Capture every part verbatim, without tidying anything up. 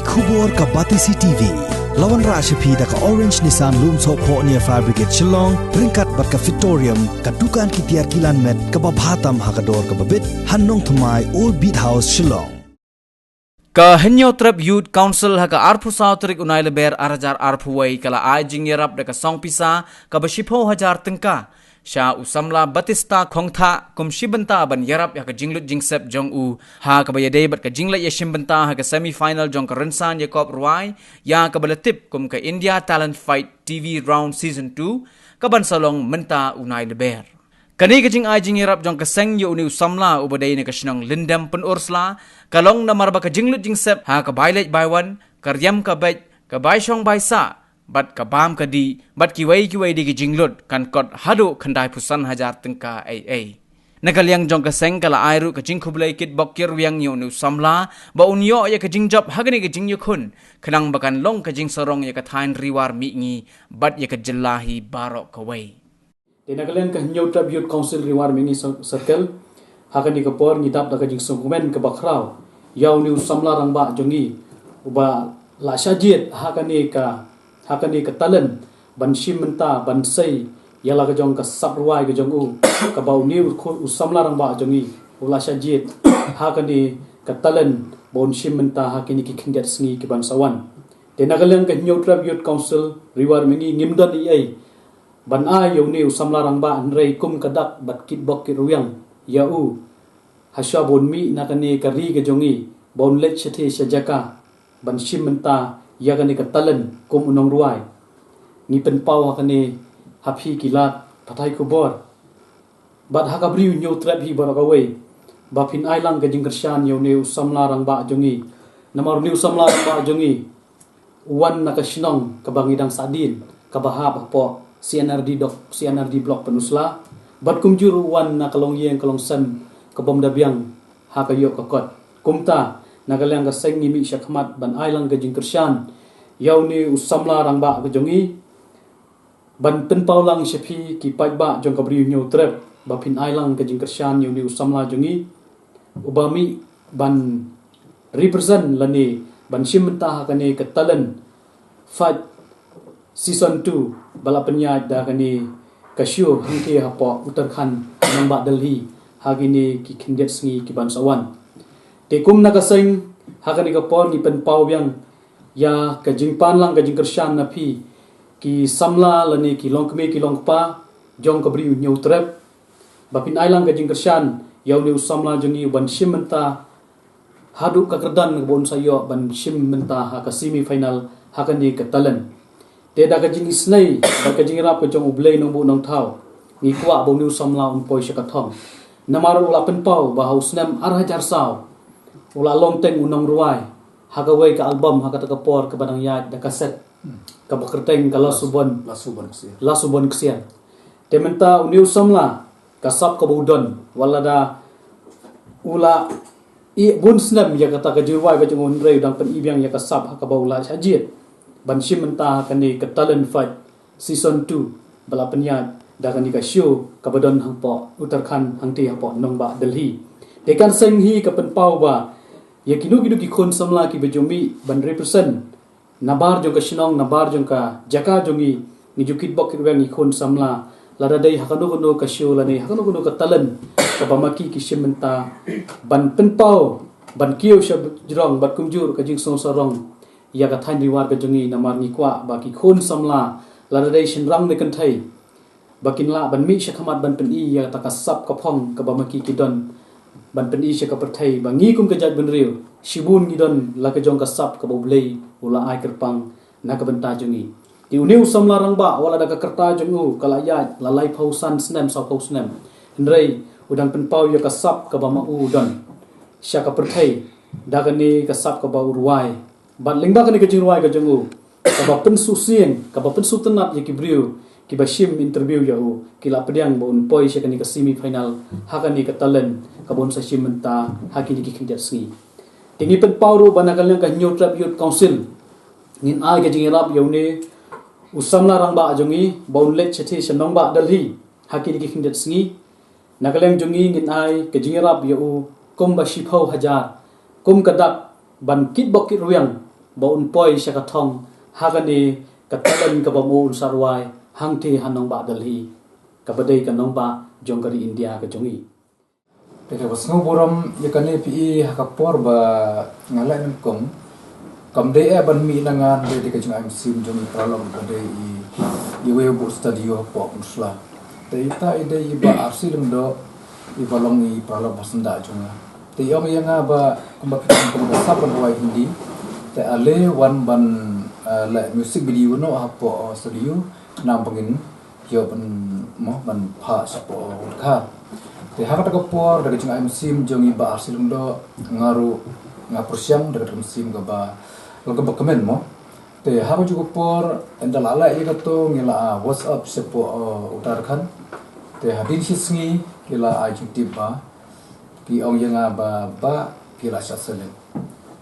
Khubor ka Batesi T V. La wanrah sha phi da ka Orange Nissan Lumsohphoh near Fire Brigade Shillong, ryngkat bad ka Fitorium, ka dukan ki tiar kilan met kaba bha tam ha ka dor kaba bit, ha Nongthymmai, Old Beat House, Shillong. Ka Hynñiewtrep Youth Council ha ka arphew saw tarik u Nailber ar hajar arphew wei ka la ai jingïarap da ka song pisa kaba shiphew hajar tyngka sha u samla Batista Khongthah kum shi bynta ban ïarap ïa ka jinglut jingsep jong u, ha kaba ïadei bad ka jingleit ïashim bynta ha ka semi final jong ka rynsan ïakop rwai ïa kaba la tip kum ka India Talent Fight T V Round Season two, kaban sa long mynta u Nailber. Kane ka jingai jingïarap jong ka seng ïa une u samla uba dei na ka shnong Lyndem Pynursla ka long namar ba ka jinglut jingsep ha ka bai leit bai wan, ka riam ka beit, ka bai shong bai sah, bad ka bam ka dih, bad kiwei kiwei de ki jinglut kan kot haduh khyndai phew san hajar tyngka ei ei. Na ka liang jong ka seng ka la ai ruh ka jingkhublei kitbok kitrwiang ïa une u samla ba un ïoh ïa ka jingjop ha kane ka jingïakhun, khnang ba kan long ka jingsarong ïa ka thaiñ Ri War Mihngi bad ïa ka jylla hi baroh kawei. Te na ka liang ka Hynñiewtrep Youth Council Ri War Mihngi Cir-, Circle, ha kane ka por ngi dap da ka jingsngewkmen kaba khraw ïa une u samla rangbah jong ngi uba la shah jied ha kane ka, ha kane ka talent ban shim bynta ban sei ïa la ka jong ka sap rwai ka jong u, kaba une u khu-, u samla rangbah jong ngi u la shah jied ha kane ka talent ba un shim bynta ha kine ki khyndiat sngi kiban sa wan. Te na ka liang ka Hynñiewtrep Youth Council Ri War Mihngi ngim don ei ei ban ai ïa une u samla rangbah, hynrei kum ka dak bad kitbok kitrwiang ïa u, ha shwa ba un mih na kane ka ri ka jong ngi ba un leit shathie sha jaka ban shim bynta ïa kane ka talent kum u nongrwai. Ngi pynpaw ha kane ha phi ki lad pathai khubor bad ha ka Bri u Hynñiewtrep hi baroh kawei ba phin ai lang ka jingkyrshan ïa une u samla rangbah jong ngi. Namar une u samla rangbah jong ngi u wan na ka shnong kaba ngi dang sahdien, kaba hap hapoh C N R D dok, C N R D Block Pynursla, bad kumjuh u wan na ka longïing ka longsem kabym da biang ha ka ïoh ka kot. Kumta na ka liang ka seng ngi mih shakhmat ban ai lang ka jingkyrshan ïa une u samla rangbah ka jong ngi, ban pynpaw lang sha phi ki paidbah jong ka Bri u Hynñiewtrep ba phin ai lang ka jingkyrshan ïa une u samla jong ngi uba mih ban represent lane ban shim bynta ha kane ka talent fight season two ba la pynïaid da kane ka show hangtei hapoh Uttarakhand, nongbah Delhi, ha kine ki khyndiat sngi kiban sa wan. Te kum na ka seng ha kane ka por ngi pynpaw biang ïa ka jingpan lang ka jingkyrshan na phi ki samla lane ki longkmie ki longkpa jong ka Bri u Hynñiewtrep ba phin ai lang ka jingkyrshan ïa une u samla jong ngi uban shim bynta haduh ka kyrdan kaba un sa ïoh ban shim bynta ha ka semi final ha kane ka talent. Te da ka jingisynei bad ka jingïarap ka jong U Blei Nongbuh Nongthaw, ngi kwah ba une u samla un poi sha ka thong. Namar u la pynpaw ba ha u snem ar hajar saw u la long teng u nongrwai ha kawei ka album ha kata ka por kaba dang ïaid da kaset, kaba kyrteng ka La Subon, La Subon Ksiar. La Subon Ksiar. Te mynta une u samla, ka sap kaba u don, wat lada u la ïeh bun snem ïa kata ka jingrwai ka jong u, hynrei u dang pyni biang ïa ka sap ha kaba u la shah jied ban shim bynta ha kane ka talent fight season two ba la pynïaid da kane ka show kaba don hapoh Uttarakhand hangtei hapoh nongbah Delhi. Te kan seng hi ka pynpaw ba ïa kino kino ki khun samla kiba ju mih ban represent nabar jong ka shnong, nabar jong ka jaka jong ngi, ngi ju kitbok kitrwiang, ngi khun samla, lada dei ha kano kano ka show lane ha kano kano ka talent kaba ma ki ki shim bynta ban pynpaw, ban kiew sha jrong bad kumjuh ka jingsngewsarong ïa ka thaiñ Ri War ka jong ngi. Namar ngi kwah ba ki khun samla, lada dei shynrang ne kynthei, ba kin lah ban mih shakhmat ban pyni ïa kata ka sap ka phong kaba ma ki ki don ban pyni sha ka pyrthei ba ngi kum ka jaitbynriew shibun ngi don la ka jong ka sap kaba U Blei u la ai kyrpang na ka bynta jong ngi. Te une u samla rangbah, wat lada ka kyrta jong u ka la ïaid la laiphew san snem, sawphew snem, hynrei u dang pynpaw ïa ka sap kaba ma u don sha ka pyrthei da kane ka sap kaba u rwai. Bad lyngba kane ka jingrwai ka jong u, kaba pynsngewsih, kaba pynsngewtynnat ïa ki briew kiba shim interview ïa u, ki la pdiang ba un poi sha kane ka semi final ha kane ka talent kaba un sa shim bynta ha kine ki khyndiat sngi. Te ngi pynpaw ruh ba na ka liang ka Hynñiewtrep Youth Council ngin ai ka jingïarap ïa une u samla rangbah jong ngi ba un leit shathie sha nongbah Delhi ha kine ki khyndiat sngi. Na ka liang jong ngi ngin ai ka jingïarap ïa u kumba shiphew hajar kum ka dak ban kitbok kitrwiang ba un poi sha ka thong ha kane ka talent kaba mo un sa rwai hangtei ha nongbah Delhi, kaba dei ka nongbah jong ka ri India ka jong i. Te kaba sngewburom ïa kane phi i ha ka por ba nga leh nyngkong. Kam dei eh ban mih na nga, dei ka jingai mynsiem jong i paralok ba dei i, i wei bu studio hapoh Pynursla. Te ita i dei i Bah Arsi Lyngdoh, i ba long i paralok ba syndah jong nga. Te i ong ïa nga ba kumba phi ong kumba sap ban rwai Hindi. Te ale wan ban, eh, leh music video noh hapoh, eh, studio. Namar ba ngin ïoh ban, mo, ban phah shapoh Dkhar. Te ha kata ka por da ka jingai mynsiem jong i Bah Arsi Lyngdoh nga ruh nga pyrshang da kata ka mynsiem kaba, la kaba kmen mo. Te ha kajuh ka por ynda la leh ïa kato ngi la, ah, WhatsApp shapoh, uh, Uttarakhand. Te hadien shi sngi ki la ai jingtip ba ki ong ïa nga ba, ba ki la shah select.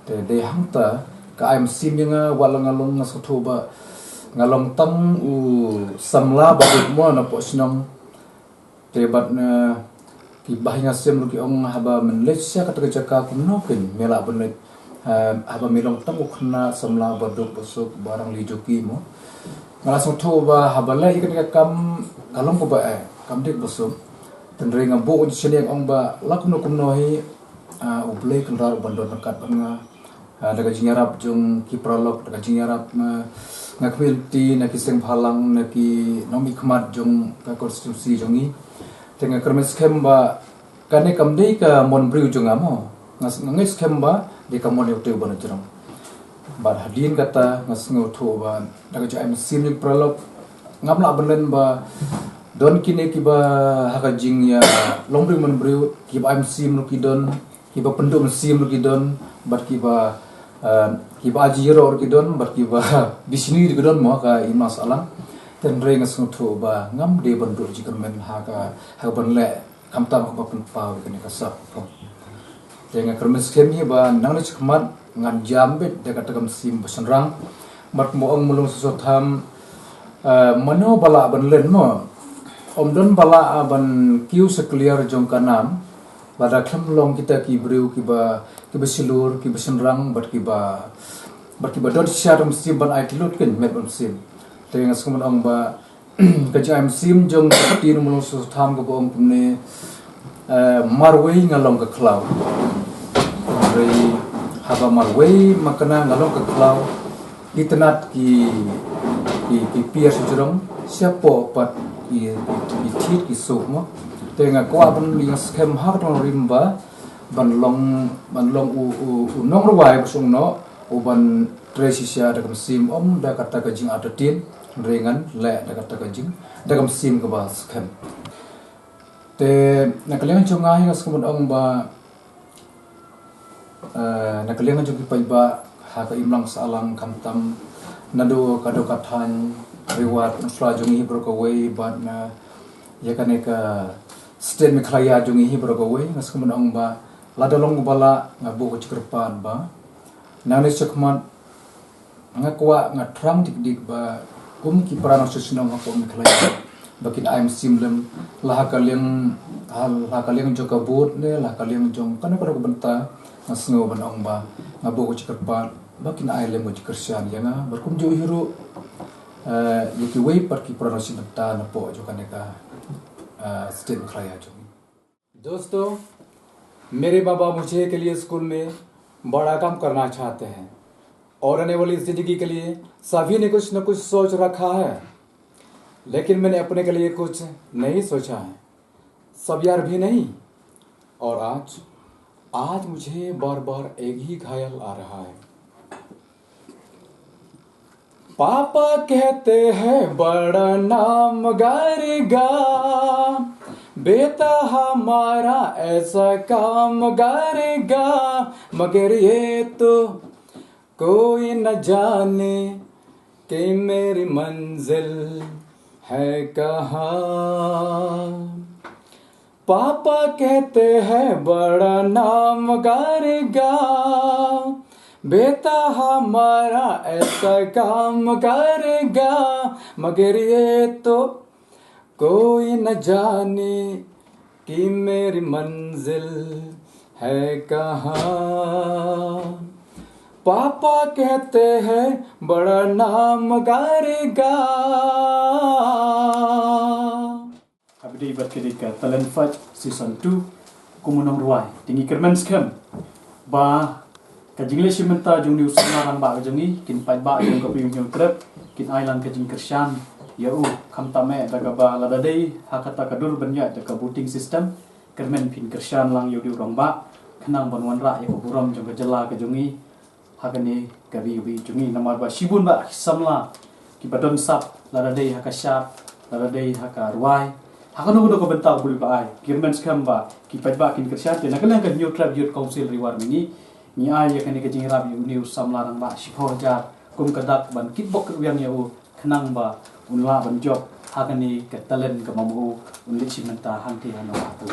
Te dei hangta ka ai mynsiem ïa nga, wat la nga long nga sngewthuh ba nga long tang u samla ba duk mo napoh shnong. Te bad na ki bahaïing hasem ruh ki ong haba men leit sha kata ka jaka kumno kin me lah ban leit, eh, haba me long tang u khynnah samla ba duk ba suk ba rangli joki mo. Nga la sngewthuh ba haba leh ïa kane ka kam ka long kaba eh kam dei kaba suk. Hynrei nga buh u jingshaniah ong ba la kumno kumno hi, ah, U Blei u kynrad ban don ryngkat bad nga. Ah, da ka jingïarap jong ki paralok, da ka jingïarap nga, nga khmih lynti na ki seng bhalang, na ki nongmihkhmat jong ka constituency jong ngi. Te nga kyrmen skhem ba kane kam dei ka mon briew jong nga mo. Nga s-, nga ngeit skhem ba dei ka mon ïa uta uba na jrong. Bad hadien kata nga sngewthuh ba da ka jingai mynsiem jong ki paralok ngam lah ban len ba don kine kiba ha ka jingïalong briew mon briew, kiba ai mynsiem ruh ki don, kiba pynduh mynsiem ruh ki don, bad kiba, eh, kiba aji ïaroh ruh ki don, bad kiba bishni ruh ki don mo ha ka imlang sahlang. Te hynrei nga sngewthuh ba ngam dei ban duh jingkyrmen ha ka, ha ka ban leh khamtam ha kaba pynpaw ïa kane ka sap. Te nga kyrmen skhem hi ba nangne shakhmat ngan jam beit da kata ka mynsiem ba shynrang. Bad kumba ong u Mulong Soso Tham, eh, mano ba lah ban len mo. Ym don ba lah ban kiew sha kliar jong ka nam. Lada khlem long kita ki briew kiba, kiba shlur, kiba shynrang, bad kiba, bad kiba don shisha da ka mynsiem ban aiti lut kin met bad mynsiem. Te nga sngewbha ban ong ba ka jingai mynsiem jong ka ktien u Mulong Soso Tham kaba ong kumne, eh, marwei nga long ka khlaw. Hynrei haba marwei ma kane nga long ka khlaw, ki tnat ki, ki, ki pier sha jrong, shapoh pat ki, ki, ki thied ki suk mo. Te nga kwah ban ïeng skhem ha ka tnat rim ba ban long, ban long u, u, u nongrwai ba shong noh, u ban trei shisha da ka mynsiem ym da kata ka jingartatien, hynrei ngan leh da kata ka jing, da ka mynsiem kaba skhem. Te na ka liang jong nga hi nga sngewbha ban ong ba, eh, na ka liang jong ki paidbah ha ka imlang sahlang khamtam naduh ka dong ka thaiñ Ri Wai Pynursla jong ngi hi baroh kawei bad na ïa kane ka state Meghalaya jong ngi hi baroh kawei, nga sngewbha ban ong ba lada long ba lah nga buh ka jingkyrpad ba nangne shakhmat nga kwah nga thrang dik dik ba kum ki para nongshong shnong hapoh Meghalaya ba kin ai mynsiem lem la ha ka liang, ha, la ha ka liang jong ka vote ne la ha ka liang jong kano kano ka bynta, nga sngew ban ong ba nga buh ka jingkyrpad ba kin ai lem ka jingkyrshan ïa nga bad kumjuh hi ruh, eh, ïa kiwei pat ki para nongshong bynta napoh jong kane ka, eh, state Meghalaya jong ngi. दोस्तों, मेरे माँ बाप मुझे के लिए स्कूल में बड़ा काम करना चाहते हैं और आने वाली जिंदगी के लिए सभी ने कुछ न कुछ सोच रखा है, लेकिन मैंने अपने के लिए कुछ नहीं सोचा है। सब यार भी नहीं। और आज, आज मुझे बार बार एक ही ख्याल आ रहा है। पापा कहते हैं बड़ा नाम करेगा, बेटा हमारा ऐसा काम करेगा, मगर ये तो कोई न जाने कि मेरी मंजिल है कहाँ। पापा कहते हैं बड़ा नाम करेगा, बेटा हमारा ऐसा काम करेगा, मगर ये तो कोई न जाने कि मेरी मंजिल है कहाँ। पापा कहते हैं बड़ा नाम गारेगा। Haba dei bad ka dei ka Talent Fight Season two, kum u nongrwai, te ngi kyrmen skhem ba ka jingleh shim bynta jong une u samla rangbah ka jong ngi, kin paidbah jong ka Ri Hynñiewtrep kin ai lang ka jingkyrshan ïa u, khamtam eh da kaba lada dei ha kata ka dur ban ïaid da ka voting system, kyrmen phin kyrshan lang ïa u dei u rangbah, khnang ban wanrah ïa ka burom jong ka jylla ka jong ngi ha kane ka ri, ka ri jong ngi. Namar ba shibun bah ki samla kiba don sap, lada dei ha ka shad, lada dei ha ka rwai, ha kano kano ka bynta ba u Blei u la ai. Kyrmen skhem ba ki paidbah kin kyrshan. Te na ka liang ka Hynñiewtrep Youth Council Ri War Mihngi, ngi ai ïa kane ka jingïarap ïa une u samla rangbah shiphew hajar kum ka dak ban kitbok kitwiang ïa u, khnang ba un lah ban jop ha kane ka talent kaba ma u, un leit shim bynta hangtei hano hato.